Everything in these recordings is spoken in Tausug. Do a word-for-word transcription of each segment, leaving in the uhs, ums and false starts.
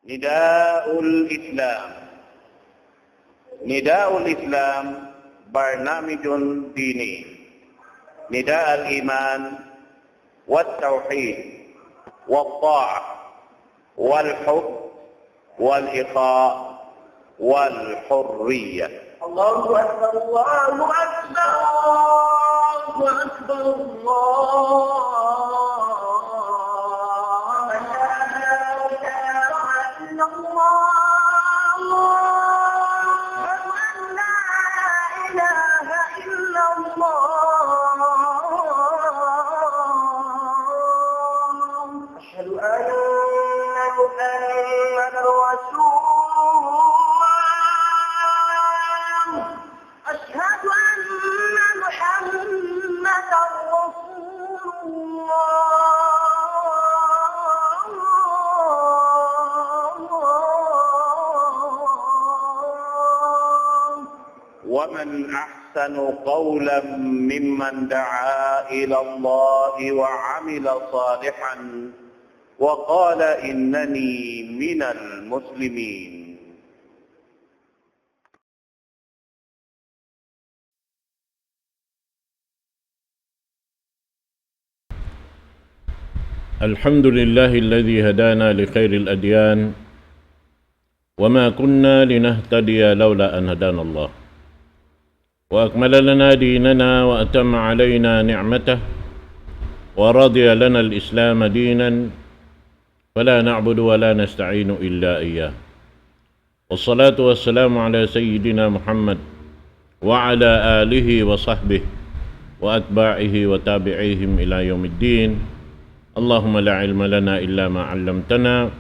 نداء الإسلام. نداء الإسلام برنامج ديني. نداء الإيمان والتوحيد والطاعة والحب والإخاء والحرية. الله أكبر، الله أكبر، الله أكبر، الله أكبر. أشهد أن لا إله إلا الله. أشهد أن لا إله إلا الله. أشهد أن محمدا رسول الله. أشهد أن محمدا رسول الله. ومن أحسن قولا ممن دعا إلى الله وعمل صالحا وقال إنني من المسلمين. الحمد لله الذي هدانا لخير الأديان، وما كنا لنهتدي لولا أن هدانا الله، وأكمل لنا ديننا وأتم علينا نعمته ورضي لنا الإسلام دينا، فلا نعبد ولا نستعين إلا إياه. والصلاة والسلام على سيدنا محمد وعلى آله وصحبه وأتباعه وتابعيهم إلى يوم الدين. اللهم لا علم لنا إلا ما علمتنا،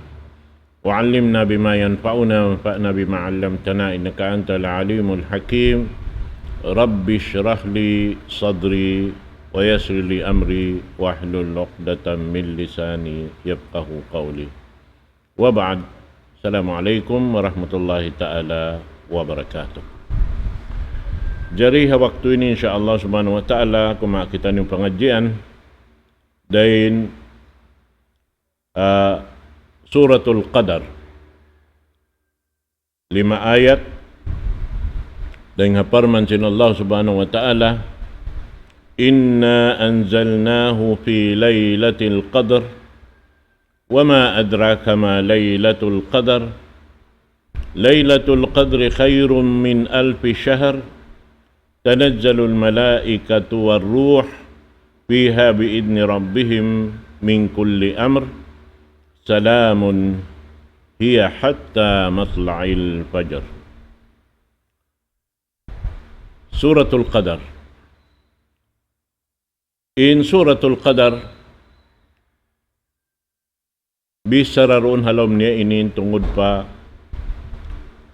وعلمنا بما ينفعنا، وانفعنا بما علمتنا، إنك أنت العليم الحكيم. رب اشرح لي صدري ويسر لي أمري واحلل عقدة من لساني يفقه قولي. وبعد. السلام عليكم ورحمة الله تعالى وبركاته. Jari ha waktu ini, insya Allah subhanahu wa ta'ala, kumawa' kitaniyu pangadjian dayn, ah, Suratul Qadar. Lima ayat dayn ha parman sin Allah subhanahu wa ta'ala, إنا أنزلناه في ليلة القدر وما أدراك ما ليلة القدر. ليلة القدر خير من ألف شهر. تنزل الملائكة والروح فيها بإذن ربهم من كل أمر. سلام هي حتى مطلع الفجر. Suratul Qadar. In Suratul Qadar, bichara duun ha lawm niya ini tungud pa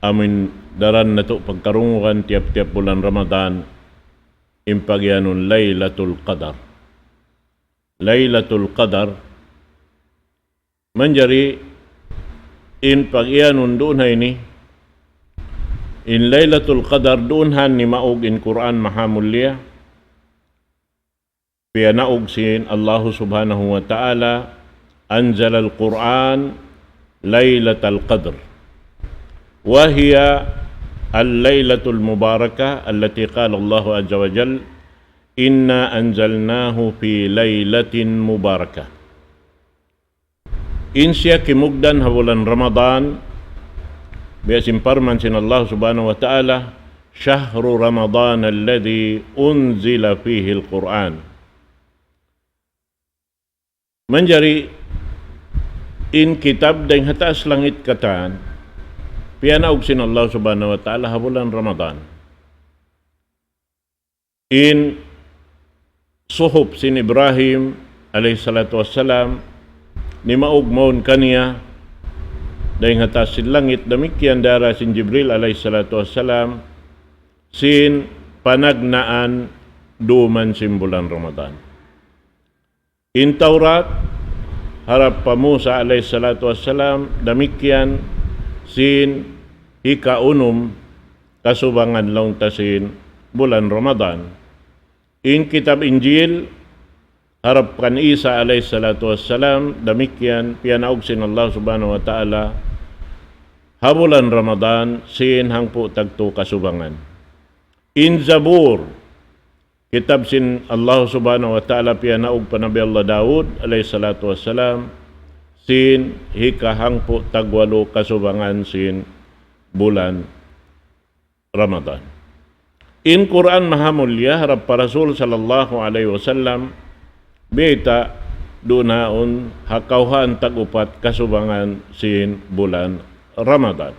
amun daran natu' pagkarungugan tiyap-tiyap bulan Ramadan, in pagiyanun Laylatul Qadar. Laylatul Qadar, manjari in pagiyanun duun ha ini, in Laylatul Qadar duun ha nimaug in Qur'an maha mulia, piyanaug sin Allahu subhanahu wa ta'ala, أنزل القرآن ليلة القدر، وهي الليلة المباركة التي قال الله عز وجل: إنا أنزلناه في ليلة مباركة. In siya kimugdan ha bulan Ramadan, biya' sin parman sin Allah subhanahu wa ta'ala, شهر رمضان الذي أنزل فيه القرآن. Manjari in kitab dayn ha taas langit katan, piyanaug sin Allah subhanahu wa ta'ala ha bulan Ramadan. In suhuf sin Ibrahim alayhi salatu wassalam, nimaug mawn kaniya dayn ha taas sin langit, damikkiyan dara sin Jibril alayhi salatu wassalam, sin panagnaan duman sin bulan Ramadan. In Tawrat, harap pa Musa alayhi salatu wassalam, damikkiyan sin hikaunum kasubangan laung ta sin bulan Ramadan. In kitab Injil, harap kan Isa alayhi salatu wassalam, damikkiyan piyanaug sin Allah subhanahu wa ta'ala, ha bulan Ramadan sin hangpu' tagtu kasubangan. In Zabur, kitab sin Allah Subhanahu wa Ta'ala piyanaug pa Nabi Allah Daud alayhi salatu wassalam, sin hikahangpu' tagwalu kasubangan sin bulan Ramadan. In Qur'an mahamulliya harap pa Rasul sallallahu alayhi wasallam, biyayta' duun ha yaun ha kawhaan tag-upat kasubangan sin bulan Ramadan.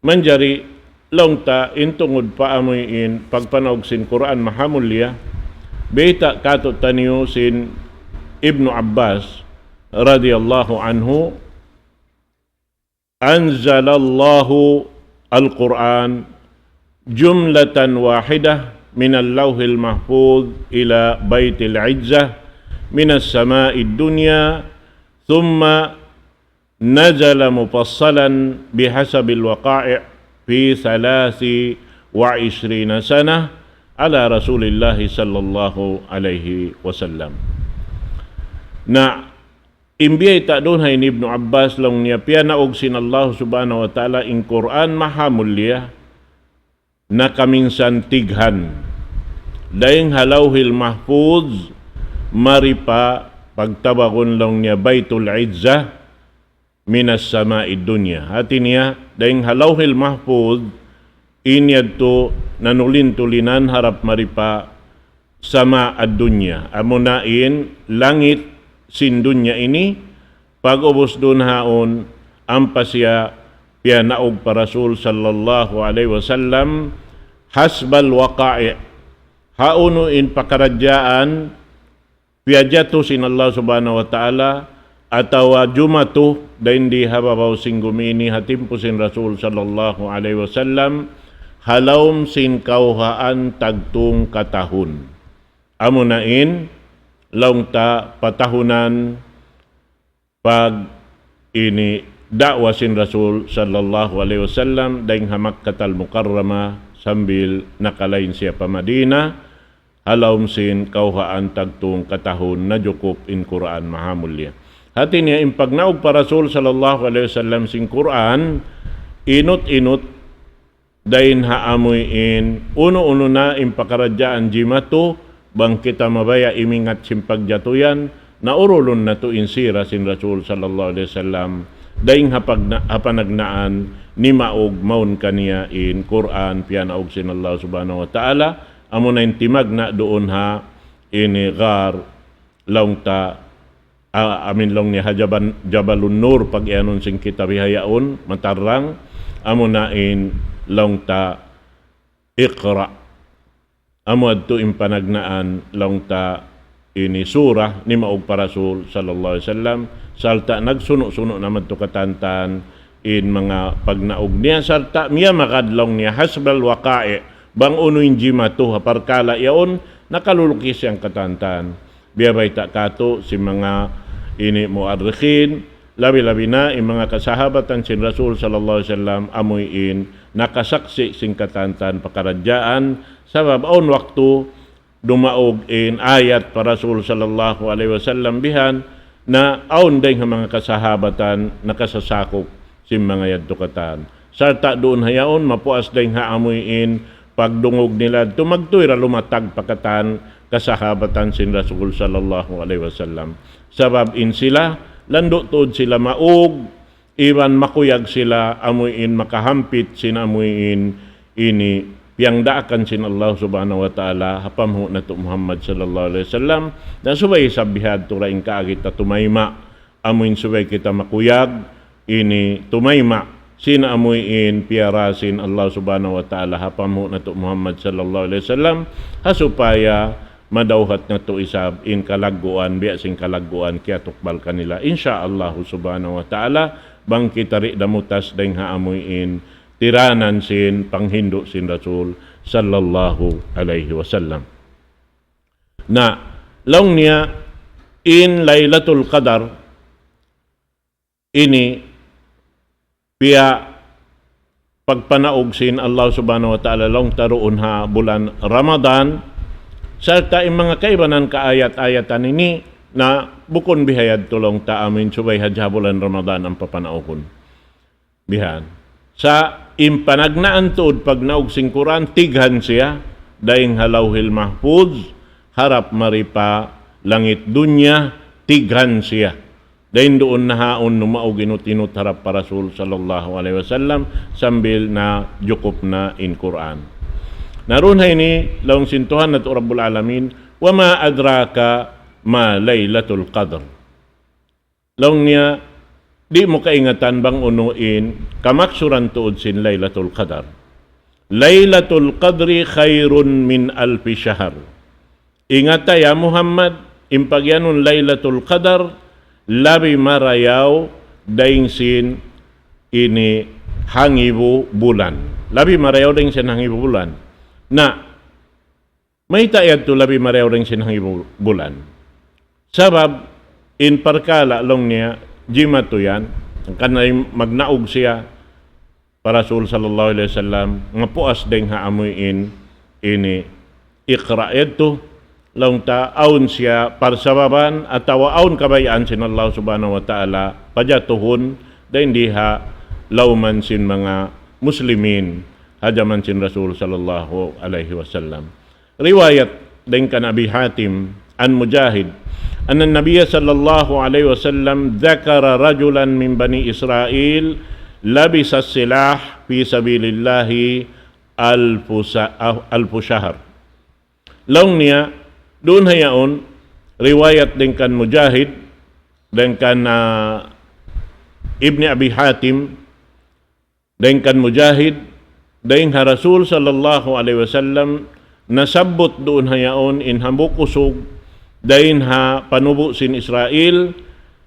Manjari laung ta in tungud pa amuin pagpanaug sin Qur'an mahamulliya, biyayta' kātu'niyu sin Ibnu Abbas radiyallahu anhu, أنزل الله القرآن جملة واحدة من اللوح المحفوظ إلى بيت العزة من السماء الدنيا، ثم نزل مفصلا بحسب الوقائع في ثلاث وعشرين سنة على رسول الله صلى الله عليه وسلم. Na, in biyayta' duun ha ini Ibnu Abbas laung niya piyanaug sin Allah Subhanahu wa Ta'ala in Qur'an mahamulliya, nakaminsan tighan. Dayn ha Lawhil Mahfuz, mari pa pagtawagun laung niya Baytul Izzah, minas sama'id dunya. Hati niya, dayn ha Lawhil Mahfuz, in yadtu nanulin-tulinan harap mari pa sama ad-dunya. Amuna in langit sin dunya ini, pag'ubus duun ha yaun, ampa siya piyanaug pa Rasul sallallahu alayhi wasallam, hasbal waqa'i'. Hawnu in pakaradjaan piyajatu sin Allah Subhanahu wa Ta'ala, atawa jumatu dayn di ha babaw sin gumi ini ha timpu sin Rasul sallallahu alayhi wasallam, ha lawm sin kawhaan tagtung katahun. Amuna in, laung ta patahunan pag ini da'wa sin Rasul sallallahu alayhi wasallam, dayn ha Makkatal Mukarramah sambil nakalain siya pa Madina, ha lawm sin kawhaan tagtung katahun najukup in Qur'an mahamulliya. Hati niya in pagnaug pa Rasul sallallahu alayhi wasallam sin Qur'an, inut-inut dayn ha amuin, unu-unu na in pakaradjaan jimatu, bang kita mabaya' imingat sin pagjatu yan, na urulun natu' in sira sin Rasul sallallahu alayhi wasallam, dayn ha pagna-, ha panagnaan, nimaug mawn kaniya in Qur'an, piyanaug sin Allah Subhanahu wa Ta'ala, amuna in timagna' duun ha ini ghar, laung ta, a-, amin laung niya ha Jaban-, Jabalun Nur, pag-iyanun sin kita bihaun, matarrang, amuna in laung ta Iqra. Amu yadtu in panagnaan laung ta ini surah nimaug pa Rasul sallallahu alayhi wasallam, sarta' nagsunu'-sunu' na madtu katantan in manga pagnaug niya, sarta' miyamagad laung niya hasbal waqa'i', bang unu in jimatu ha parkala' yaun, nakalulukis yan katantan. Biya' bayta' katu' sin manga ini mu'arrikhin, labi-labi na in manga kasahabatan sin Rasul sallallahu alayhi wasallam, amuin nakasaksi' sin katantan pakaradjaan, sabab awn waktu dumaug in ayat pa Rasul sallallahu alayhi wasallam bihan, na awn dayn ha manga kasahabatan nakasasakup sin manga yadtu katan. Sarta' duun ha yaun, mapuas dayn ha amuin pagdungug nila yadtu, magtuy da lumatag pa katan kasahabatan sin Rasul sallallahu alayhi wasallam. Sabab in sila, landu' tuud sila maug, iban makuyag sila amuin makahampit sin amuin ini piyangdaakan sin Allah Subhanahu wa Ta'ala ha panghu' natu' Muhammad sallallahu alayhi wasallam. Na subay isab bihadtu ra in kaagi ta tumayma', amuin subay kita makuyag, ini tumayma' sin amuin piyara sin Allah Subhanahu wa Ta'ala ha panghu' natu' Muhammad sallallahu alayhi wasallam, ha supaya madawhat natu' isab in kalagguan, biya' sin kalagguan kiyatukbal kanila. Insya Allah Subhanahu wa Ta'ala, bang kita di' damutas dayn ha amuin tiranan sin panghindu' sin Rasul sallallahu alayhi wasallam. Na, laung niya, in Laylatul Qadar ini piya pagpanaug sin Allah Subhanahu wa Ta'ala laung ta duun ha bulan Ramadan, sarta' in manga kaibanan kaayat-ayatan ini na bukun bihayadtu laung ta amuin subay hadja ha bulan Ramadan ampa panaugun. Bihan. Sa' in panagnaan tuud pagnaug sin Qur'an, tighan siya, dayn ha Lawhil Mahfuz, harap mari pa langit dunya, tighan siya. Dayn duun na haun numaug inut-inut harap pa Rasul sallallahu alayhi wasallam, sambil na jukup na in Qur'an. Na duun ha ini, laung sin Tuhan natu' Rabbul Alamin, وما أدراك ما ليلة القدر. Laung niya, di' mu kaingatan bang unu in kamaksuran tuud sin Laylatul Qadar. ليلة القدر خير من ألف شهر. Ingata ya Muhammad, in pagiyanun Laylatul Qadar, labi marayaw dayn sin ini hangibu bulan. Labi marayaw dayn sin hangibu bulan. Na, mayta' yadtu labi marayaw dayn sin hangibu bulan? Sabab, in parkala' laung niya, jimatu yan, hangkan na magnaug siya pa Rasul sallallahu alayhi wasallam, nga puas dayn ha amuin ini Iqra yadtu, laung ta awn siya parsababan atawa awn kabayaan sin Allah subhanahu wa ta'ala, pajatuhun, dayn di ha lawman sin manga muslimin, ha jaman sin Rasul sallallahu alayhi wasallam. Riwayat dayn kan Abi Hatim, عن مجاهد، أن النبي صلى الله عليه وسلم ذكر رجلا من بني إسرائيل لبس السلاح في سبيل الله ألف س-، ألف شهر. Laung niya, duun ha yaun, riwayat dayn kan Mujahid, dayn kan, ah, Ibni Abi Hatim, dayn kan Mujahid, dayn ha Rasul sallallahu alayhi wasallam, nasabbut duun ha yaun in hambuuk usug, dayn ha panubu' sin Israel,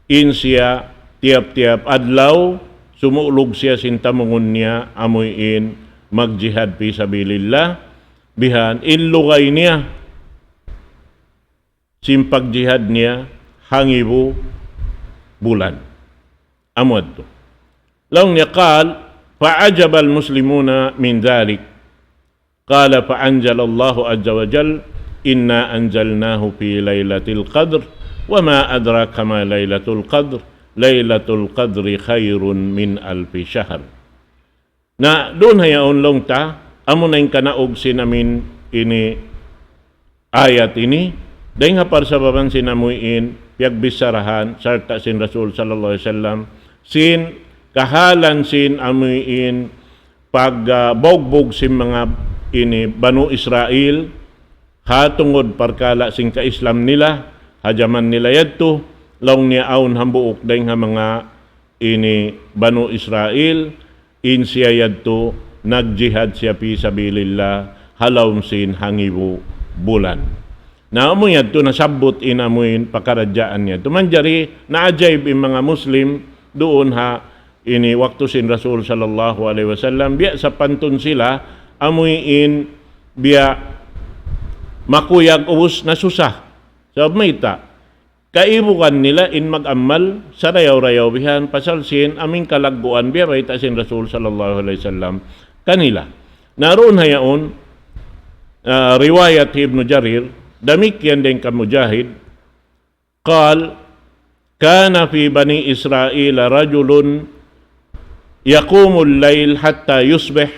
in siya tiyap-tiyap adlaw, sumuulug siya sin tamungun niya, amuin magjihad fi sabilillah, bihan in lugay niya, sin pagjihad niya, hangibu bulan. Amu yadtu. Laung niya, قال: فعجب المسلمون من ذلك. قال: فأنزل الله عز وجل: إنا أنزلناه في ليلة القدر، وما أدراك ما ليلة القدر، ليلة القدر خير من ألف شهر. Na duun ha yaun laung ta, amu na in kanaug sin amin ini ayat ini, dayn ha parsababan sin amuin piyagbicharahan, sarta' sin Rasul sallallahu alayhi wasallam, sin kahalan sin amuin pag, ah, bugbug sin manga ini Banu Israel, ha tungud parkala' sin ka-Islam nila, ha jaman nila yadtu, laung niya awn hambuuk dayn ha manga ini Banu Israel, in siya yadtu, nagjihad siya fi sabilillah, ha lawm sin hangibu bulan. Na amu yadtu nasabbut in amuin pakaradjaan niya. Tumanjari, naajaib in manga Muslim, duun ha ini waktu sin Rasul sallallahu alayhi wasallam, biya' sapantun sila, amuin biya' makuyag ubus nasusa. Sabab mayta', kaibugan nila in mag-amal sarayaw-rayaw bihan pasal sin amin kalagguan biya' bayta' sin Rasul sallallahu alayhi wasallam kanila. Na duun ha yaun, ah, riwayat Ibnu Jarir, damikkiyan dayn kan Mujahid, قال: كان في بني إسرائيل رجل يقوم الليل حتى يصبح،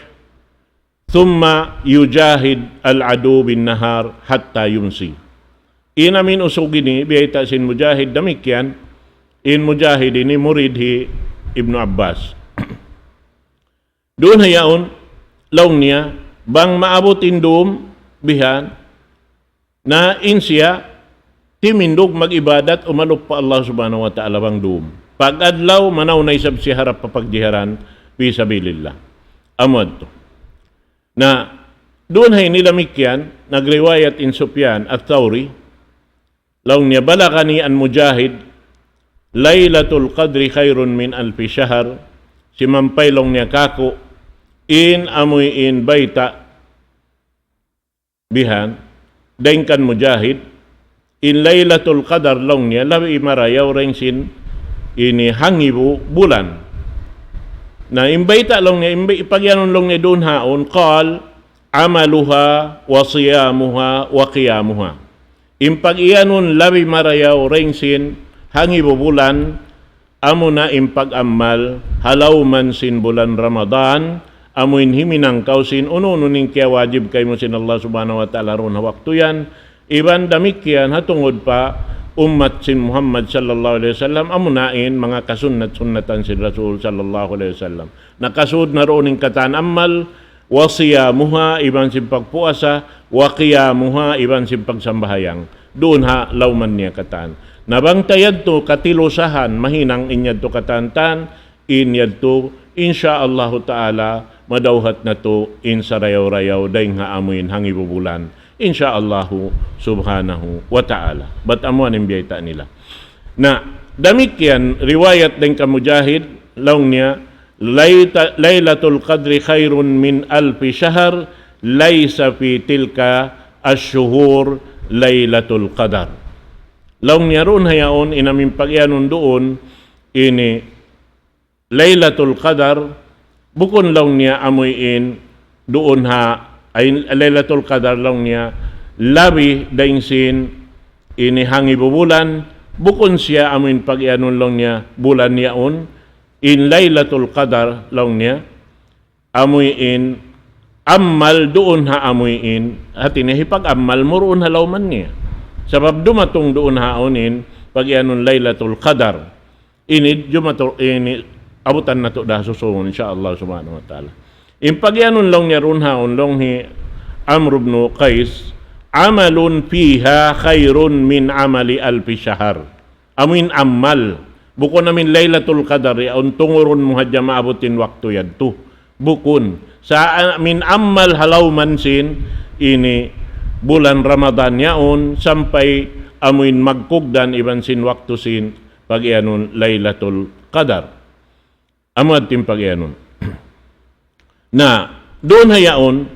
ثم يجاهد العدو بالنهار حتى يمسي. In amin usug ini, biyayta' sin Mujahid damikkiyan, in Mujahid ini murid hi Ibnu Abbas. Duun ha yaun, laung niya, bang maabut in dum, bihan, na in siya, timindug mag-ibadat umalup pa Allah Subhanahu wa Ta'ala bang dum. Pag-adlaw, manaw na isab siya harap pa pagjiharan, fi sabilillah. Amu yadtu. Na, duun ha ini damikkiyan, nagriwayat in Sufyan Ath-Thawri, laung niya, بلغني عن مجاهد: ليلة القدر خير من ألف شهر. Simampay laung niya kāku', in amuin bayta' bihan, dayn kan Mujahid, in Laylatul Qadar laung niya, labi marayaw dayn sin ini hangibu bulan. Na in bayta' laung niya, in bay-, pagiyanun laung niya duun haun, قال: عملها وصيامها وقيامها. In pagiyanun labi marayaw dayn sin hangibu bulan, amuna in pag-amal ha lawm sin bulan Ramadan, amuin himinang kaw sin unu-unu in kiyawajib kaymu sin Allah Subhanahu wa Ta'ala duun ha waktu yan, iban damikkiyan ha tungud pa ummat sin Muhammad sallallahu alayhi wasallam, amuna in manga kasunnat-sunnatan sin Rasul sallallahu alayhi wasallam. Nakasud na duun in katan amal, وصيامها, iban sin pagpuasa, وقيامها, iban sin pagsambahayang. Duun ha lawm niya katan. Na bang ta yadtu katilusahan, mahinang in yadtu katan-katan, in yadtu, insya Allahu Ta'ala, madawhat natu' in sarayaw-rayaw dayng ha amuin hangibubulan. Insya Allahu Subhanahu wa Ta'ala. Bat amuin biyayta' nila. Na, damikkiyan riwayat dayng kan Mujahid, laung niya, ليلة، ليلة القدر خير من ألف شهر، ليس في تلك الشهور ليلة القدر. Laung niya duun ha yaun in amuin pag-iyanun duun ini Laylatul Qadar, bukun laung niya amuin duun ha, ay, Laylatul Qadar laung niya labi dayng sin ini hangibubulan, bukun siya amuin pag-iyanun laung niya bulan yaun, in Laylatul Qadar laung niya, amuin amal duun ha amuin, hati niya hipag-amal mu duun ha lawm niya. Sabab dumatung duun ha yaun in pag-iyanun Laylatul Qadar. Ini jumatu, ini abutan natu' da ha susūngun, insya Allah subhanahu wa ta'ala. In pag-iyanun laung niya duun ha yaun laung hi Amr ibn Qais, عمل فيها خير من عمل ألف شهر. Amuin amal. Bukun amuin Laylatul Qadar yaun tungurun mu hadja maabut in waktu yadtu. Bukun. Sa' amuin amal ha lawm sin ini bulan Ramadan yaun sampay amuin magkugdan iban sin waktu sin pag-iyanun Laylatul Qadar. Amu yadtu in pag-iyanun. Na, duun ha yaun,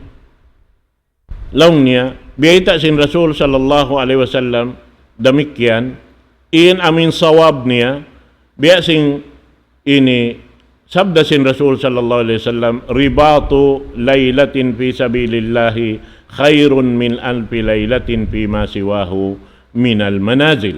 laung niya, biyayta' sin Rasul sallallahu alayhi wasallam, damikkiyan, in amuin sawab niya, biya' sin ini, sabda sin Rasul sallallahu alayhi wasallam, رباط ليلة في سبيل الله خير من ألف ليلة فيما سواه من المنازل.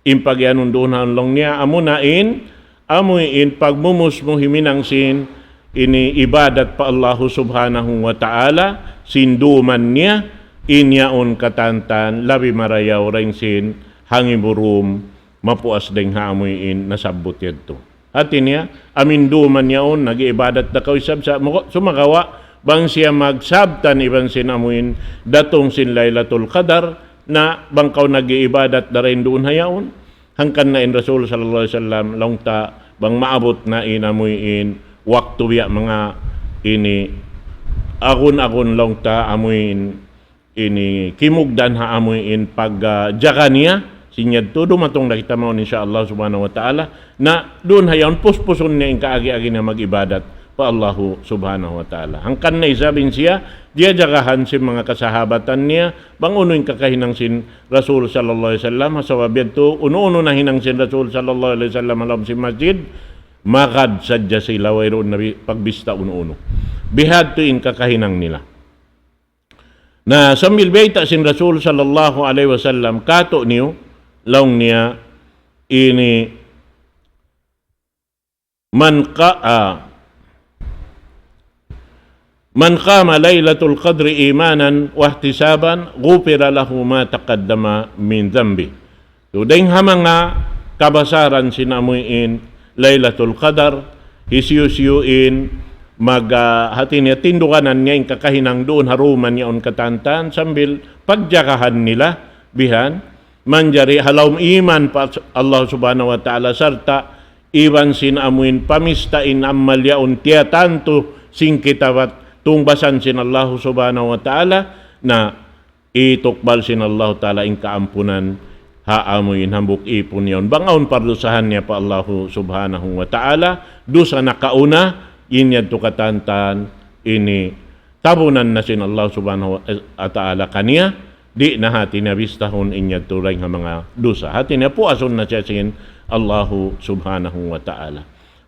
In pag-iyanun duun ha yaun laung niya, amuna in, amuin pagmumus mu himinang sin ini ibadat pa Allahu subhanahu wa ta'ala, sin dūman niya, in yaun katan-katan, labi marayaw dayng sin hangiburum, mapuas dayng ha amuin nasabbut yadtu. Hati niya, amuin dūman yaun, nag-iibadat da kaw isab sa' muka-, sumagawa', bang siya magsabtan iban sin amuin datung sin Laylatul Qadar, na bang kaw nag-iibadat da dayng duun ha yaun. Hangkan na in Rasul sallallahu alayhi wasallam, laung ta, bang maabut na in amuin waktu biya' manga ini, agun-agun laung ta amuin ini kimugdan ha amuin pag, ah, jaga niya, sin yadtu dumatung da kita mawn, insya Allah subhanahu wa ta'ala, na duun ha yaun puspusun niya in kaagi-agi niya mag-ibadat pa Allahu subhanahu wa ta'ala. Hangkan na isab in siya, diyajagahan sin manga kasahabatan niya, bang unu in kakahinang sin Rasul sallallahu alayhi wasallam, ha sabab yadtu, unu-unu nahinang sin Rasul sallallahu alayhi wasallam ha lawm sin masjid, magad sadja sila wayruun na bi-, pagbista unu-unu. Bihadtu in kakahinang nila. Na sambil biyayta' sin Rasul sallallahu alayhi wasallam, katu' niyu, laung niya, ini من قا-، ah, من قام ليلة القدر إيمانا واحتسابا غفر له ما تقدم من ذنبه. So, dayng ha manga kabasaran sin amuin Laylatul Qadar, hisiyu-siyu in mag, ah, hati niya tinduganan niya in kakahinang duun ha dūman yaun katan-katan sambil pagjagahan nila bihan, manjari ha lawm iman pa Allah subhanahu wa ta'ala sarta' iban sin amuin pamista in amal yaun tiyatantu sin kitabat tungbasan sin Allah subhanahu wa ta'ala, na itukbal sin Allah ta'ala in kaampunan ha amuin hambuuk īpun yaun. Bang awn pardusahan niya pa Allah subhanahu wa ta'ala, dusa nakauna, in yadtu katan-katan ini tabunan na sin Allah subhanahu wa ta'ala kaniya, di' na hati niya bistahun in yadtu dayng ha manga dusa. Hati niya puasun na siya sin Allahu subhanahu wa ta'ala.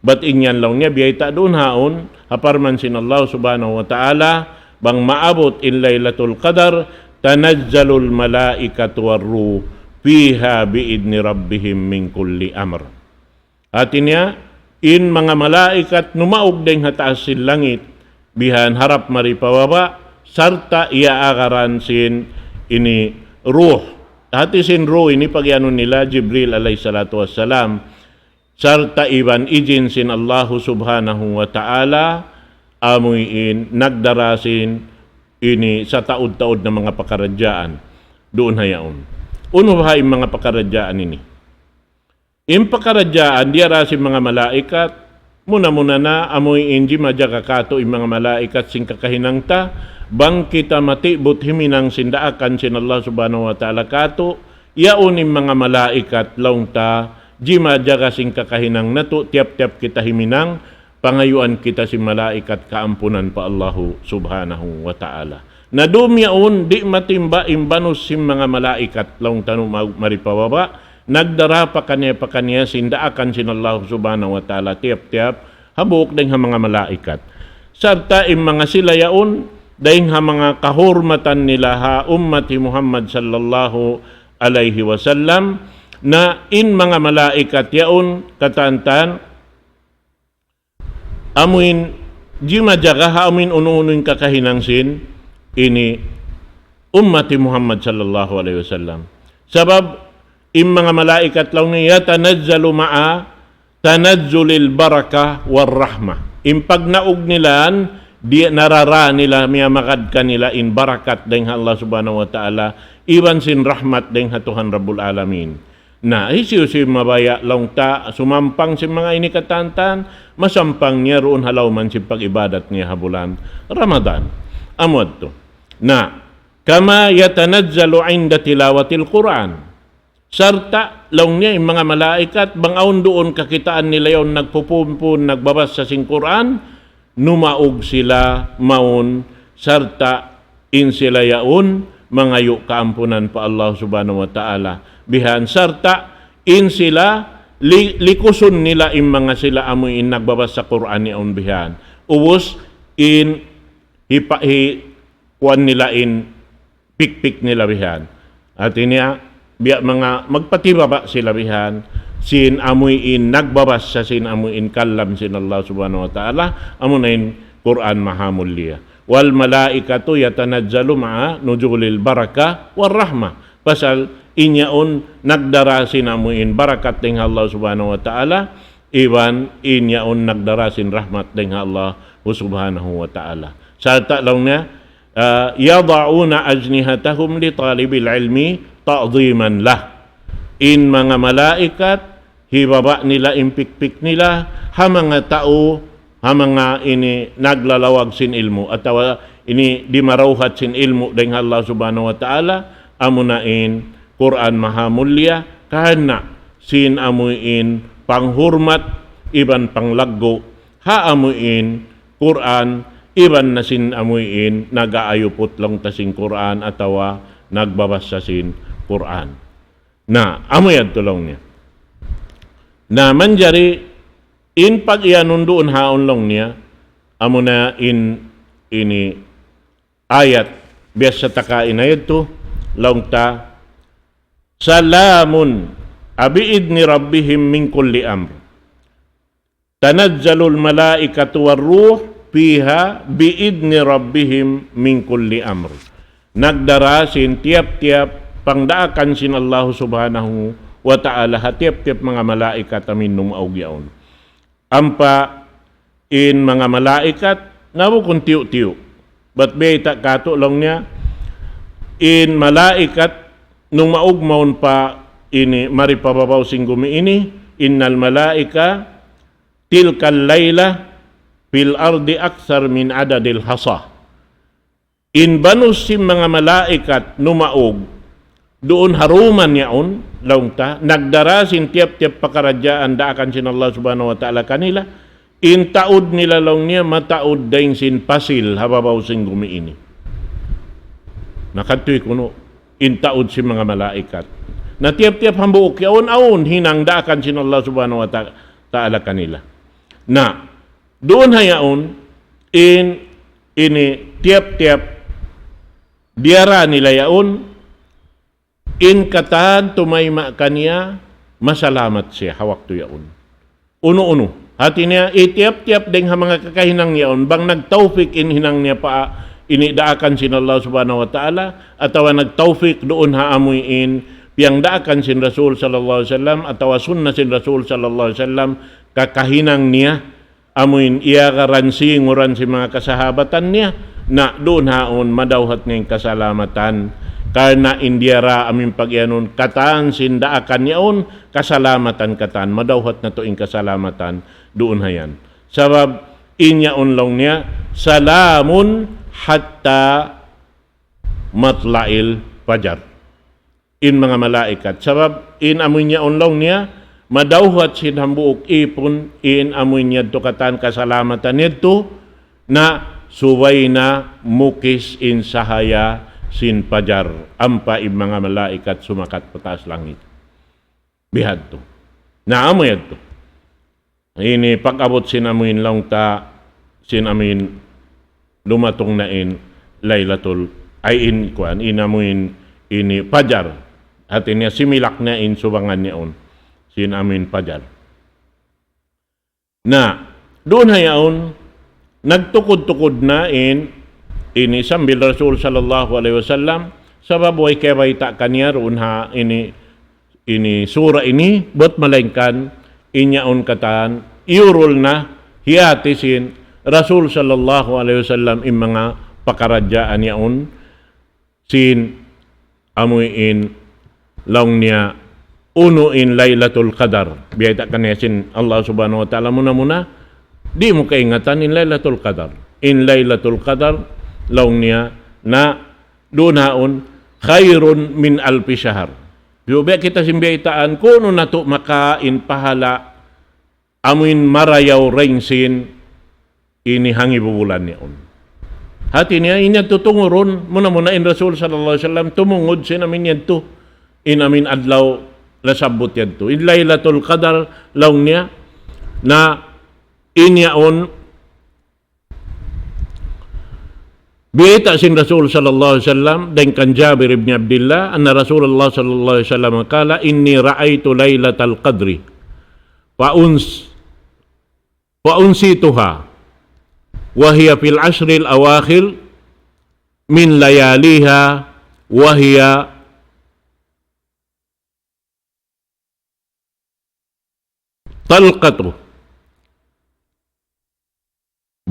Bat in yan laung niya biyayta' duun ha yaun, ha parman sin Allah subhanahu wa ta'ala, bang maabut in Laylatul Qadar, تنزل الملائكة والروح فيها بإذن ربهم من كل أمر. Hati niya, in manga malaikat numaug dayn ha taas sin langit, bihan harap mari pa baba', sarta' iyaagaran sin ini ruh. Hati sin ruh ini pag-iyanun nila Jibril alayhi salatu wassalam, sarta' iban ijin sin Allahu subhanahu wa ta'ala, amuin nagdara sin ini sataud-taud na manga pakaradjaan duun ha yaun. Unu baha' in manga pakaradjaan ini? In pakaradjaan diyara sin manga malaikat, muna-muna na amuin jimajaga katu' in manga malaikat sin kakahinang ta, bang kita matibut himinang sin daakan sin Allah subhanahu wa ta'ala katu', yaun in manga malaikat laung ta, jimajaga sin kakahinang natu' tiyap-tiyap kita himinang, pangayuan kita sin malaikat kaampunan pa Allahu subhanahu wa ta'ala. Na dum yaun, di' matimba in banus sin manga malaikat laung ta nu ma-, mari pa baba', nagdara pakaniya-pakaniya sin daakan sin Allahu subhanahu wa ta'ala tiyap-tiyap, hambuuk dayn ha manga malaikat. Sarta' in manga sila yaun, dayn ha manga kahurmatan nila ha ummat hi Muhammad sallallahu alayhi wasallam, na in manga malaikat yaun katantan, amuin jimajaga ha amuin unu-unu in kakahinang sin ini ummat hi Muhammad sallallahu alayhi wasallam. Sabab in manga malaikat laung niya يتنزل مع تنزل البركة والرحمة. In pagnaug nila, di' narara nila, miyamagad kanila in barakat dayn ha Allah subhanahu wa ta'ala, iban sin rahmat dayn ha Tuhan Rabbul Alamin. Na, hisiyu-siyu mabaya' laung ta sumampang sin manga ini katantan, masampang niya duun ha lawm sin pag-ibadat niya ha bulan Ramadan. Amu yadtu. Na, كما يتنزل عند تلاوة القرآن. Sarta' laung niya in manga malaikat, bang awn duun kakitaan nila yaun nagpupun-pun, nagbabasa sin Qur'an, numaug sila mawn, sarta' in sila yaun mangayu' kaampunan pa Allah subhanahu wa ta'ala. Bihan sarta' in sila li-, likusun nila in manga sila amuin nagbabasa Qur'an yaun bihan. Ubus in hipa-, hi-, kuwan nila in pikpik nila bihan. Hati niya, biya' manga magpatibaba' sila bihan, sin amuin nagbabasa sin amuin kalam sin Allah subhanahu wa ta'ala, amuna in Qur'an mahamulliya. والملائكة يتنزل مع نزول البركة والرحمة. Pasal in yaun nagdara sin amuin barakat dayn ha Allah subhanahu wa ta'ala, iban in yaun nagdara sin rahmat dayn ha Allah subhanahu wa ta'ala. Sarta' laung niya, ah, يضعون أجنحتهم لطالب العلم تعظيما له. In manga malaikat, hibaba' nila in pikpik nila, ha manga tau, ha manga ini naglalawag sin ilmu', atawa ini dimarawhat sin ilmu' dayn ha Allah subhanahu wa ta'ala, amuna in Qur'an mahamulliya, karna' sin amuin panghurmat iban panglaggu' ha amuin Qur'an, iban na sin amuin nag-aayuput laung ta sin Qur'an atawa nagbabasa sin Qur'an. Na, amu yadtu laung niya. Na, manjari in pag-iyanun duun ha yaun laung niya, amuna in ini ayat, biya' sa ta kaina yadtu, laung ta, سلام بإذن ربهم من كل أمر. تنزل الملائكة والروح فيها بإذن ربهم من كل أمر. Nagdara sin tiyap-tiyap pangdaakan sin Allah subhanahu wa ta'ala ha tiyap-tiyap manga malaikat amuin numaug yaun. Ampa in manga malaikat, na bukun tiyu'-tiyu'. Bat bayta' katu' laung niya, in malaikat, numaug mawn pa ini, mari pa babaw sin gumi ini, إن الملائكة تلك الليلة في الأرض أكثر من عدد الحصى. In banus sin manga malaikat numaug, duun ha duman yaun, laung ta, nagdara sin tiyap-tiyap pakaradjaan daakan sin Allah subhanahu wa ta'ala kanila, in taud nila laung niya, mataud dayn sin pasil, ha babaw sin gumi ini. Na kadtuy kunu', in taud sin manga malaikat. Na tiyap-tiyap hambuuk yaun, awn hinang daakan sin Allah subhanahu wa ta-, ta'ala kanila. Na, duun ha yaun, in, ini, tiyap-tiyap, diyara nila yaun, in katan tumayma' kaniya, masalamat siya, ha waktu yaun. unu-unu. Hati niya, itiyap-tiyap dayng ha manga kakahinang yaun, bang nagtawfik in hinang niya pa ini daakan sin Allah Subhanahu wa Ta'ala, atawa nagtawfik duun ha amuin piyangdaakan sin Rasul sallallahu alayhi wasallam, atawa sunna sin Rasul sallallahu alayhi wasallam, kakahinang niya, amuin iyagaran singuran sin manga kasahabatan niya, na duun haun madawhat niya in kasalamatan. Karna' in diyara amuin pagiyanun katan sin daakan yaun, kasalamatan katan, madawhat natu' in kasalamatan duun hayan. Sabab in yaun laung niya, salamun hatta matla'il fajar. In manga malaikat. Sabab in amuin yaun laung niya, madawhat sin hambuuk ipun, in amuin yadtu katan kasalamatan yadtu, na subay na mukis in sahaya sin fajar, ampa in manga malaikat sumakat pa taas langit. Bihadtu. Na amu yadtu. Ini pag-abut sin amuin laung ta, sin amuin dumatung na in Laylatul, ay in kuan, in amuin ini fajar. Hati niya similak na in subangan niya un. Sin amuin fajar. Na, duun ha yaun, nagtukud-tukud na in, ini sambil Rasul sallallahu alayhi wasallam, sabab way kabayta' kaniya duun ha ini, ini sura ini, bat malaingkan in yaun katan, iyurul na, hiyati sin Rasul sallallahu alayhi wasallam in manga pakaradjaan yaun, sin amuin laung niya unu in Laylatul Qadar. Biyayta' kaniya sin Allah Subhanahu wa Ta'ala muna-muna, di' mu kaingatan in Laylatul Qadar. In Laylatul Qadar laung niya na duun haun khairun min alfi shahr. Biya' kita sin biyaytaan, kunu' natu' makain pahala amuin marayaw dayn sin ini hangibu bulan yaun. Hati niya, in yadtu tungurun, muna-muna in Rasul sallallahu alayhi wasallam tumungud sin amuin yadtu, in amuin adlaw nasabbut yadtu. In Laylatul Qadar laung niya, na in yaun, biyayta' sin Rasul sallallahu alayhi wasallam, dayn kan Jabir ibn Abdillah, أن رسول الله صلى الله عليه وسلم قال: إني رأيت ليلة القدر فأنس-، فأنسيتها وهي في العشر الأواخر من لياليها وهي طلقة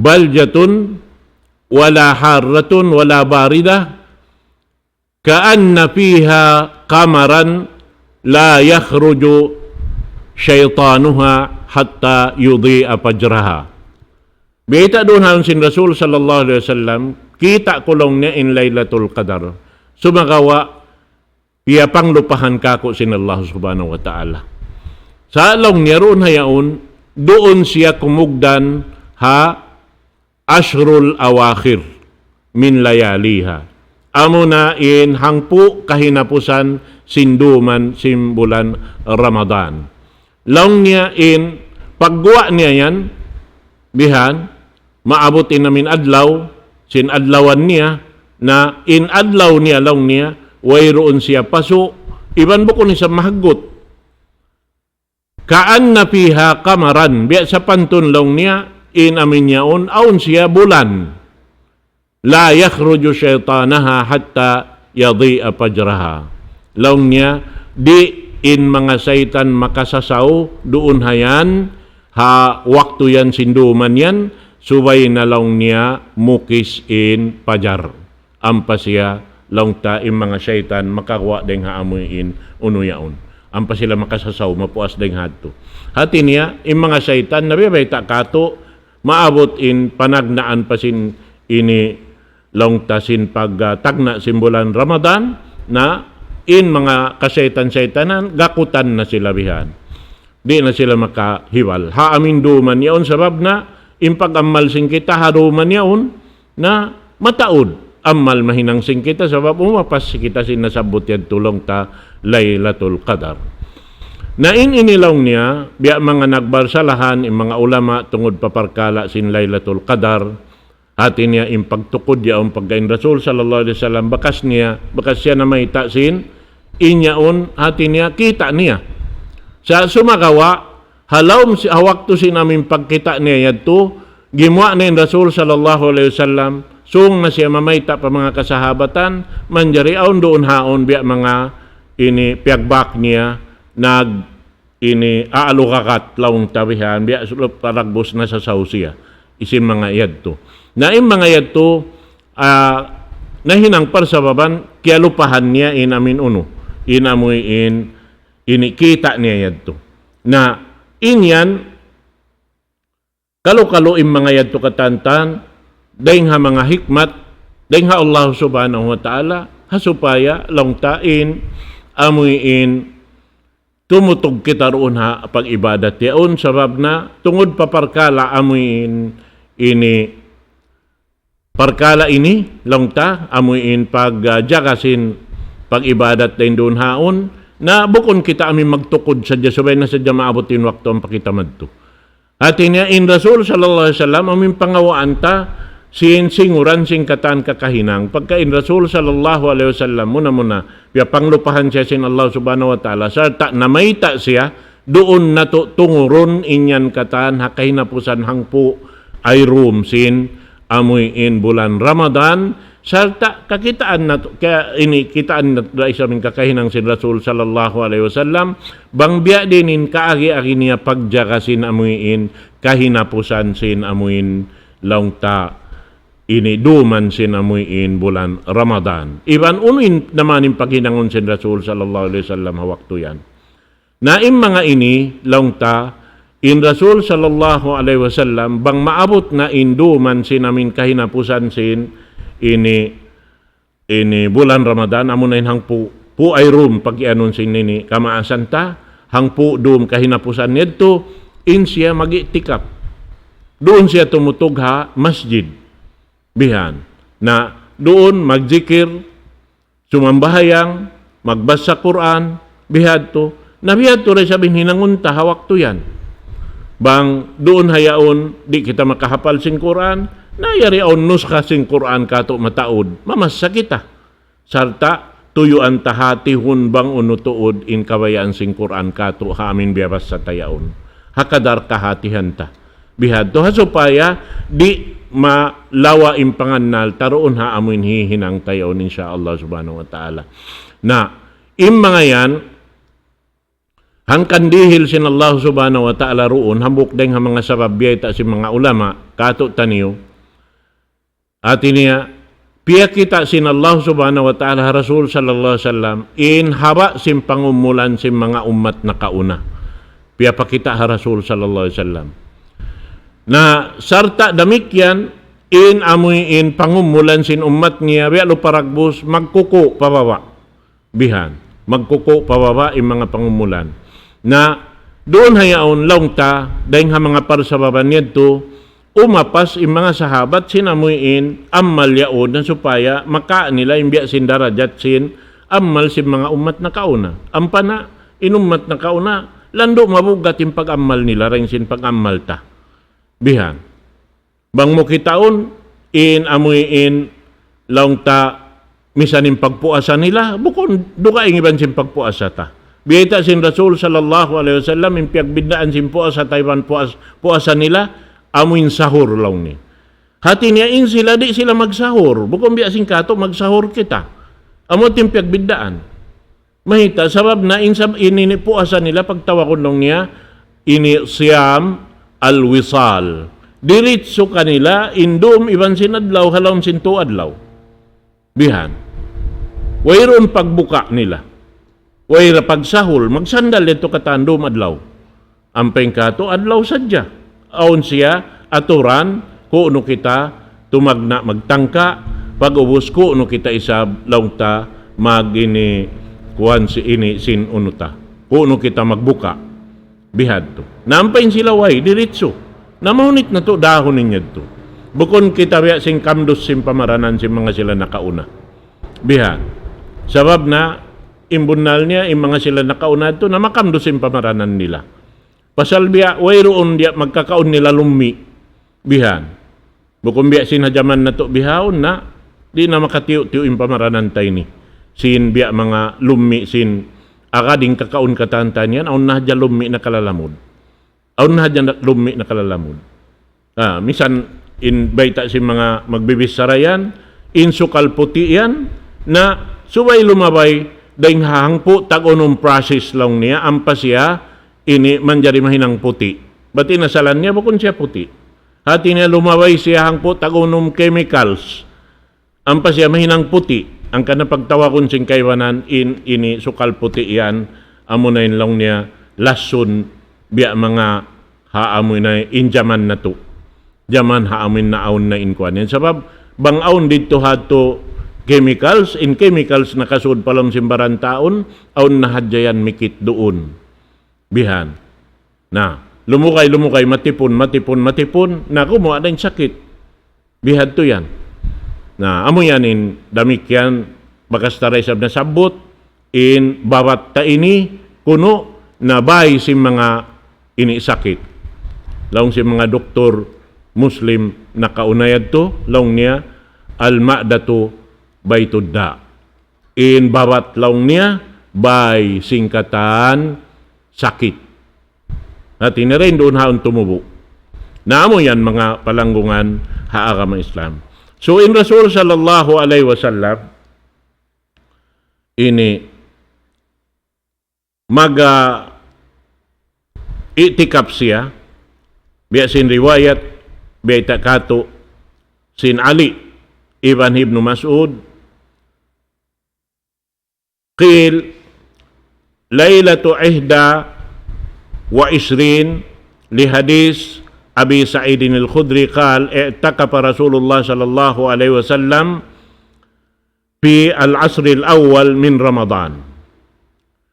بلجة ولا حارة ولا باردة كأن فيها قمرا لا يخرج شيطانها حتى يضيء فجرها. Biyayta' duun haun sin Rasul sallallahu alayhi wasallam, kita' ku laung niya in Laylatul Qadar. Sumagawa', piyapanglupahan kāku' sin Allah Subhanahu wa Ta'ala. Sa' laung niya duun ha yaun, duun siya kumugdan ha ashrul awakhir min layaliha. Amuna in hangpu' kahinapusan sin duman sin bulan Ramadan. Laung niya in pagguwa' niya yan, bihan, maabut in amuin adlaw, sin adlawan niya, na in adlaw niya laung niya, wayruun siya pasu', iban bukun isab mahaggut. كأن فيها قمرا, biya' sapantun laung niya, in amuin yaun, awn siya bulan. لا يخرج شيطانها حتى يضيء فجرها. Laung niya, di' in manga saytan makasasaw duun ha yan, ha waktu yan sin duman yan, subay na laung niya mukis in pajar. Ampa siya laung ta in manga saytan makaguwa' dayng ha amuin unu yaun. Ampa sila makasasaw, mapuas dayng ha yadtu. Hati niya, in manga saytan, nabiya' bayta' kātu', maabut in panagnaan pa sin ini laung ta sin pag, ah, tagna' sin bulan Ramadan, na in manga kasaytan-saytanan, gakutan na sila bihan. Di' na sila makahiwal. Ha amuin duman yaun sabab na, in pag-amal sin kita ha duman yaun, na mataud. Amal mahinang sin kita sabab umapas kita sin nasabbut yadtu laung ta Laylatul Qadar. Na in ini laung niya, biya' manga nagbarsalahan, in manga ulama tungud pa parkala' sin Laylatul Qadar, hati niya in pagtukud yaun pagga in Rasul sallallahu alayhi wasallam, bakas niya, bakas siya namayta' sin, in yaun, hati niya, kita' niya. Sa' sumagawa', Ha lawm sin, ha waktu sin amuin pagkita' niya yadtu, gimuwa' na in Rasul sallallahu alayhi wasallam, sung na siya mamayta' pa manga kasahabatan, manjari awn duun haun biya' manga ini piyagbak niya, nag ini aalugagat laung ta bihan, biya' sulup paragbus nasasaw siya. Isin manga yadtu. Na in manga yadtu, ah, nahinang parsababan, kiyalupahan niya in amuin unu. In amuin, ini kita' niya yadtu. Na, in yan, kalu-kalu in manga yadtu katantan, dayng ha manga hikmat, dayng ha Allah subhanahu wa ta'ala, ha supaya laung ta in, amuin, tumutug kita duun ha pag-ibadat yaun, sabab na tungud pa parkala' amuin ini, parkala' ini, laung ta, amuin pagjaga sin pag-ibadat dayn duun haun, na bukun kita amuin magtukud sadja, subay na sadja maabut in waktu ampa kita madtu. Hati niya in Rasul sallallahu alayhi wasallam, amuin pangawaan ta, sin singuran sin katan kakahinang. Pagka in Rasul sallallahu alayhi wasallam, muna-muna, piyapanglupahan siya sin Allah subhanahu wa ta'ala, sarta' namayta' siya, duun natu' tungurun in yan katan ha kahinapusan hangpu' ayrum sin amuin bulan Ramadan, sarta' kakitaan natu', kaya ini kitaan natu' da isab in kakahinang sin Rasul sallallahu alayhi wasallam, bang biya' diin in kaagi-agi niya pagjaga sin amuin kahinapusan sin amuin laung ta ini duman sin amuin bulan Ramadan. Iban unu in naman in paghinangun sin Rasul sallallahu alayhi wasallam ha waktu yan. Na in manga ini, laung ta, in Rasul sallallahu alayhi wasallam, bang maabut na in duman sin amuin kahinapusan sin ini, ini bulan Ramadan, amuna in hangpu', pu' ayrum, pag-iyanun sin ini, kamaasan ta, hangpu' dum kahinapusan niyadtu, in siya mag-i'tikaf. Duun siya tumutug ha masjid. Bihan. Na duun magjikir, sumambahayang, magbasa Qur'an, bihadtu. Na bihadtu da isab in hinangun ta ha waktu yan. Bang duun ha yaun, di' kita makahapal sin Qur'an, na yari awn nuskha sin Qur'an katu' mataud, mamassa kita. Sarta' tuyuan ta hatihun bang unu tuud in kabayaan sin Qur'an katu' ha amuin biyabassa ta yaun. Ha kadar kahatihan ta. Bihadtu ha supaya di' malawa' in pangannal ta duun ha amuin hihinang ta yaun, insya Allah subhanahu wa ta'ala. Na, in manga yan, hangkan dihil sin Allah subhanahu wa ta'ala duun, hambuuk dayng ha manga sabab biyayta' sin manga ulama, katu' taniyu, hati niya, piyakita' sin Allah subhanahu wa ta'ala ha Rasul sallallahu alayhi wasallam, in haba' sin pangumulan sin manga ummat nakauna. Piyapakita' ha Rasul sallallahu alayhi wasallam. Na sarta' damikkiyan, in amuin pangumulan sin ummat niya, biya' lupa ragbus, magkuku' pababa'. Bihan. Magkuku' pababa' in manga pangumulan. Na duun ha yaun laung ta, dayng ha manga parsababan yadtu, umapas in manga sahabat sin amuin amal yaun na supaya maka nila in biya' sin darajat sin amal sin manga ummat nakauna. Ampa na in ummat nakauna, landu' mabugat in pag-amal nila, dayng sin pag-amal ta. Bihan. Bang mu kitaun, in amuin laung ta misan in pagpuasa nila, bukun dugaing iban sin pagpuasa ta. Biyayta' sin Rasul sallallahu alayhi wasallam, in piyagbiddaan sin puasa ta iban puas-, puasa nila, amuin sahur laung niya. Hati niya in sila di' sila magsahur, bukun biya' sin katu' magsahur kita. Amu in piyagbiddaan. Mayta', sabab na in sab-, ini, ini puasa nila pagtawagun laung niya, ini siyam al-wisal. Diritsu kanila in dum iban sin adlaw, ha lawm sin tū adlaw. Bihan. Wayruun pagbuka nila. Wayra pagsahur, magsandal yadtu katan dum adlaw. Ampa in katu' adlaw sadja. Awn siya aturan, ku'nu kita tumagna' magtangka, pag-ubus ku'nu kita isab laung ta mag-ini kuwan sin ini sin unu ta. Ku'nu kita magbuka. Bihadtu. Na ampa in sila way, diritsu. Na mahunit natu' dahun in yadtu. Bukun kita biya' sin kamdus sin pamaranan sin manga sila nakauna. Bihan. Sabab na, in bunnal niya, in manga sila nakauna yadtu, na makamdus sin pamaranan nila. Pasal biya' wayruun diya' magkakaun nila lummi'. Bihan. Bukun biya' sin ha jaman natu' bihaun na, di' na makatiyu'-tiyu' in pamaranan ta ini. Sin biya' manga lummi' sin, agad in kakaun katan-katan yan, awn na hadja lummi' na kalalamud. Awn na hadja na lummi' na kalalamud. Ah, misan in bayta' sin manga magbibichara yan, in sukal puti' yan, na subay lumabay, dayng ha hangpu' tag-unum process laung niya, ampa siya ini manjari mahinang puti'. Bat in asalan niya bukun siya puti'. Hati niya lumabay siya hangpu' tag-unum chemicals. Ampa siya mahinang puti', hangkan na pagtawagun sin kaibanan in ini sukal puti' yan, amuna in laung niya lasun biya' manga ha amu na in jaman natu'. Jaman ha amu in naawn na in kuwan yan. Sabab, bang awn didtu hadtu chemicals, in chemicals nakasud pa lawm sin baran ta awn, awn na hadja yan mikit duun. Bihan. Na, lumugay, lumugay, matipun, matipun, matipun, na gumuwa' na in sakit. Bihadtu yan. Na, amu yan in damikkiyan, bakas ta da isab nasabbut, in babat ta ini, kunu', na bāy sin manga ini sakit. Laung sin manga doktor Muslim nakauna yadtu, laung niya, al-ma'datu baytud da'. In babat laung niya, bāy sin katan sakit. Hati niya dayn duun ha awn tumubu'. Na amu yan manga palanggungan ha agama Islam. So in Rasul sallallahu alayhi wasallam, ini mag, ah, i'tikaf siya, biya' sin riwayat, biya' ta katu', sin Ali ibn Ibnu Mas'ud, قيل ليلة إحدى وعشرين لحديث أبي سعيد الخدري قال: اعتكف رسول الله صلى الله عليه وسلم في العشر الأول من رمضان،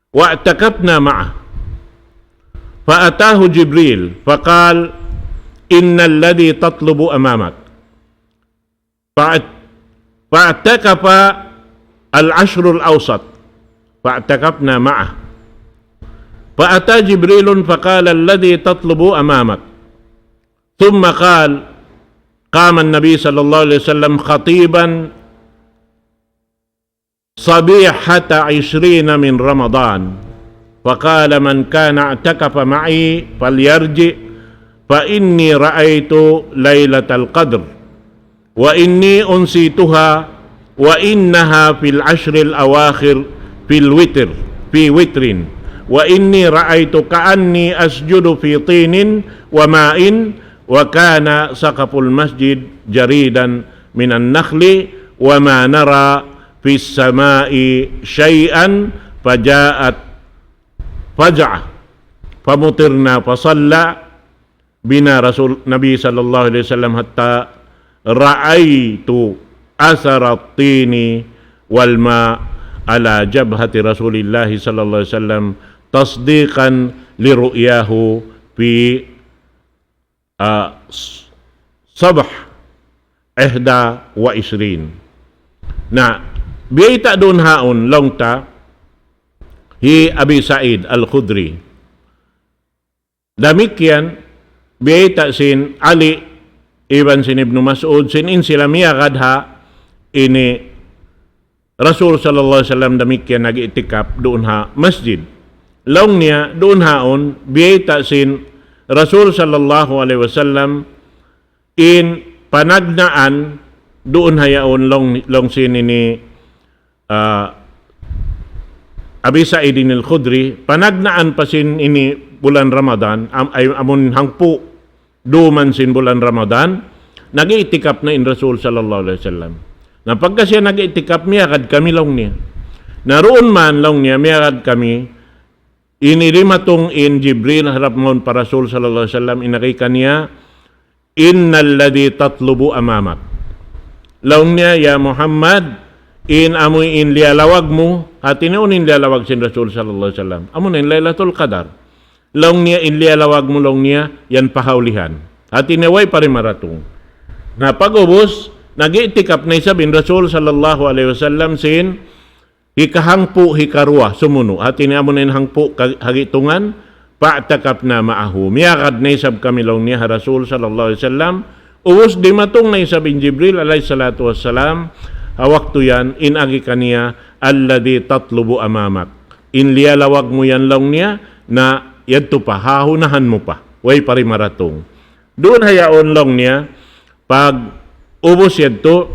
واعتكفنا معه، فأتاه جبريل فقال: إن الذي تطلب أمامك. فاعت-، فاعتكف العشر الأوسط، فاعتكفنا معه. فأتى جبريل فقال: الذي تطلب أمامك. ثم قال، قام النبي صلى الله عليه وسلم خطيبا صبيحة عشرين من رمضان، فقال: من كان اعتكف معي فليرجع، فإني رأيت ليلة القدر، وإني أنسيتها، وإنها في العشر الأواخر في الوتر، في وتر، وإني رأيت كأني أسجد في طين وماء، وكان سقف المسجد جريدا من النخل، وما نرى في السماء شيئا، فجاءت فجعة، فمطرنا، فصلى بنا رسول، النبي صلى الله عليه وسلم، حتى رأيت أثر الطين والماء على جبهة رسول الله صلى الله عليه وسلم، تصديقا لرؤياه في, ah, s-, صبح إحدى وعشرين. Na, biyayta' duun ha awn laung ta hi Abi Sa'id Al-Khudri. Damikkiyan, biyayta' sin Ali iban sin Ibnu Mas'ud, sin in sila miyagad ha ini Rasul sallallahu alayhi wasallam damikkiyan nag-i'tikaf duun ha masjid. Laung niya, duun ha awn, biyayta' sin Rasul sallallahu alayhi wasallam in panagnaan duun ha yaun laung, laung sin ini, ah, Abi Sa'idin Al-Khudri, panagnaan pa sin ini bulan Ramadan, am-, ay, amun hangpu' duman sin bulan Ramadan, nag-i'tikaf na in Rasul sallallahu alayhi wasallam. Na pagka siya nag-i'tikaf, miyagad kami laung niya. Na duun man laung niya, miyagad kami, ini dimatung in Jibril harap mawn pa Rasul sallallahu alayhi wasallam, in agi kaniya, إن الذي تطلب أمامك. Laung niya, ya Muhammad, in amu in liyalawag mu, hati niya unu in liyalawag sin Rasul sallallahu alayhi wasallam. Amu na in Laylatul Qadar. Laung niya in liyalawag mu, laung niya, yan pahaulihan. Hati niya way pa rin maratung. Na pag'ubus, nag-i'tikaf na isab in Rasul sallallahu alayhi wasallam sin hikahangpu', hikaruwa, sumunu'. Hati niya amu na in hangpu' ka-, hagitungan, فاعتكفنا معه. Miyagad na isab kami laung niya ha Rasul sallallahu alayhi wasallam. Ubus dimatung na isab in Jibril alayhi salatu wassalam. Ha waktu yan, in agi kaniya, الذي تطلب أمامك. In liyalawag mu yan laung niya, na yadtu pa, ha unahan mu pa. way pa ri maratung. Duun ha yaun laung niya, pag-ubus yadtu,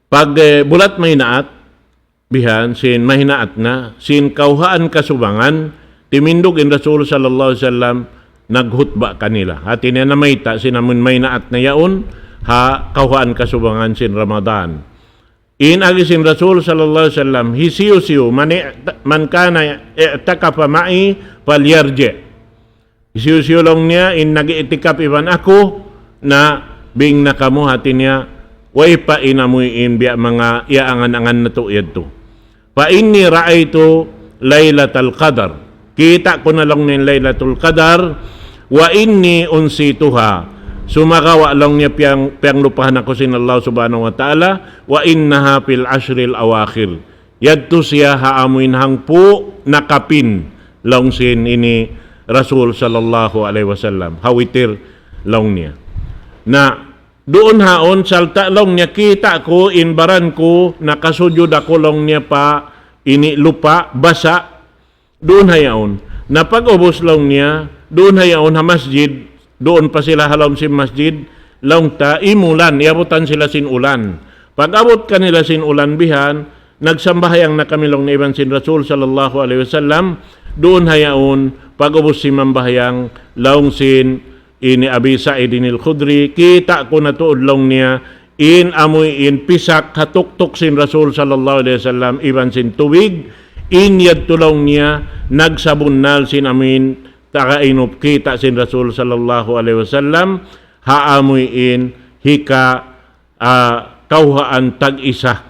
pag, eh, bulat maynaat, bihan, sin mahinaat na, sin kawhaan kasubangan, timindug in Rasul sallallahu alayhi wasallam, naghutba kanila. Hati niya namayta' sin amun maynaat na yaun, ha kawhaan kasubangan sin Ramadan. In agi sin Rasul sallallahu alayhi wasallam, hisiyu-siyu, man i'ta-, man kana i'takafa ma'i falyarji'. Hisiyu-siyu laung niya, in nag-i'tikaf iban aku, na bang na kamu hati niya, way pa in amuin biya' manga iyaangan-angan natu' yadtu. Fa inni ra'aytu laylatal qadar. Kita' ku na laung niya in Laylatul Qadar, wa inni unsituha. Sumagawa' laung niya piyang-, piyanglupahan aku sin Allah Subhanahu wa Ta'ala, wa innaha fil ashril awakhir. Yadtu siya ha amuin hangpu' nakapin laung sin ini Rasul sallallahu alayhi wasallam. Ha witir laung niya. Na, duun haun, sarta' laung niya kita' ku in baran ku, nakasujud aku laung niya pa ini lupa', basa', duun ha yaun. Na pag-ubus laung niya, duun ha yaun ha masjid, duun pa sila ha lawm sin masjid, laung ta, imulan, iyabutan sila sin ulan. Pag-abut kanila sin ulan bihan, nagsambahayang na kami laung niya iban sin Rasul sallallahu alayhi wasallam, duun ha yaun, pag-ubus simambahayang, laung sin ini Abi Sa'idin al-Khudri, kita' ku na tuud laung niya, in amuin pisak ha tuktuk sin Rasul sallallahu alayhi wasallam, iban sin tubig, in yadtu laung niya, nagsabunnal sin amuin, taga inup kita' sin Rasul sallallahu alayhi wasallam, ha amuin hika, ah, kawhaan tag-isa.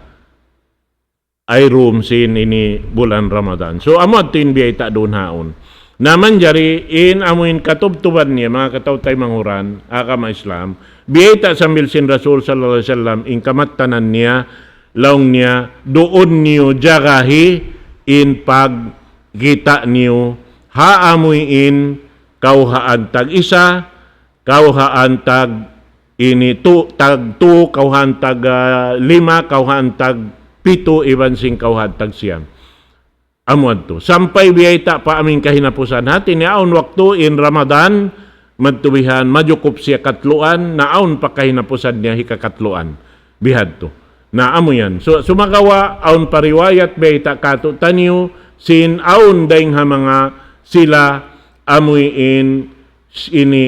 Ay rum sin ini bulan Ramadan. So, amu yadtu in biyayta' duun haun. Na manjari in amuin katubtuban niya, manga kataw-taymanghuran, agama Islam, biyayta' sambil sin Rasul sallallahu alayhi wasallam, in kamattanan niya, laung niya, duun niyu jagahi in pagkita' niyu, ha amuin kawhaan tag-isa, kawhaan tag ini tu, tag tu, kawhaan tag, ah, lima, kawhaan tag pitu, iban sin kawhaan tag siyam. Amu yadtu. Sampay biyayta' pa amuin kahinapusan. Hati niya awn waktu in Ramadan, madtu bihan, majukup siya katluan, na awn pa kahinapusan niya hikakatluan. Bihadtu. Na amu yan. So, sumagawa', awn pa riwayat biyayta' katu'taniyu, sin awn dayng ha manga sila amuin ini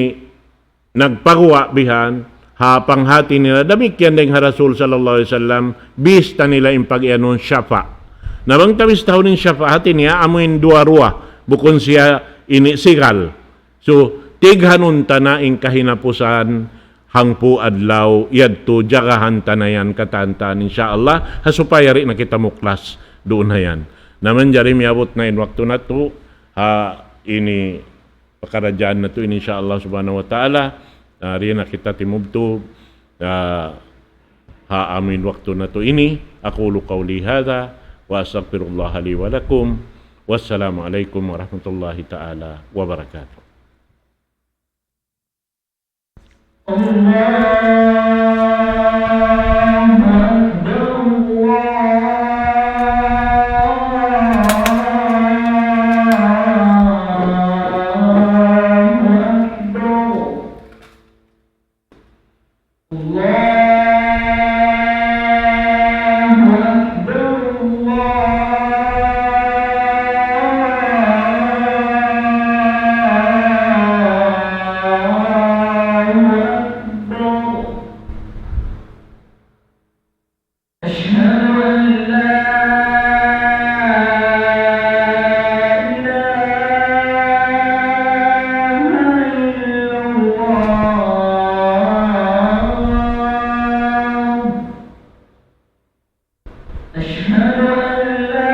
nagpaguwa' bihan, ha panghati nila, damikkiyan dayng ha Rasul sallallahu alayhi wasallam, bista nila in pag-iyanun shafa'. Na bang ta bistahun in shafa', hati niya, amuin duwa-ruwa, bukun siya ini sigal. So, tighanun ta na in kahinapusan, hangpu' adlaw, yadtu, jagahan ta na yan, katan-katan, insya Allah, ha supaya di' na kita muklas, duun ha yan. Na manjari miyabut na in waktu natu', ha, ini, pakaradjaan natu' ini, insya Allah subhanahu wa ta'ala. Ah, di' na kita timubtub, ah, ha amuin waktu natu' ini. أقول قولي هذا وأستغفر الله لي ولكم. والسلام عليكم ورحمة الله تعالى وبركاته. الله أكبر، الله أكبر. الله أكبر، الله أكبر. أشهد أن لا إله إلا الله. أشهد أن لا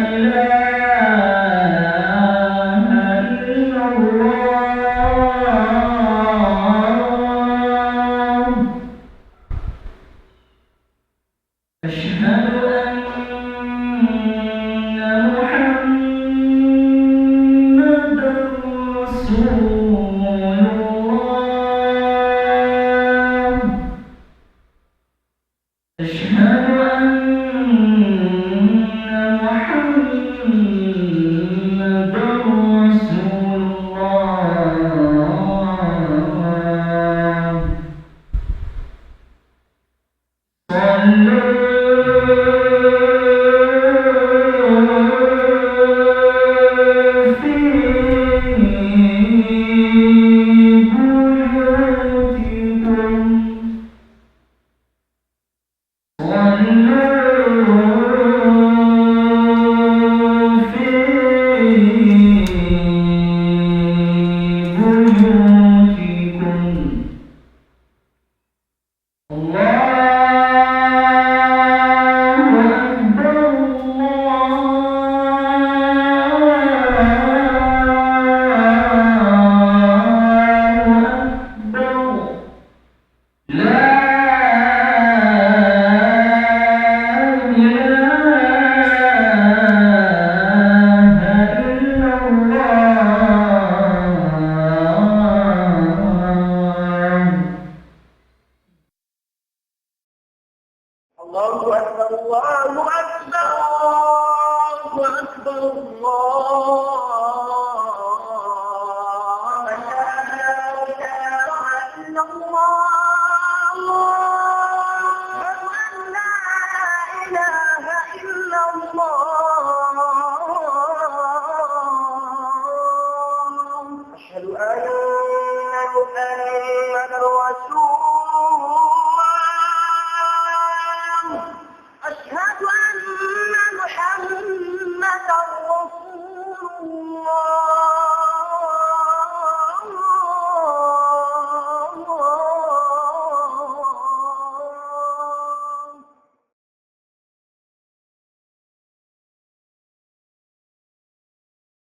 إله إلا الله. الله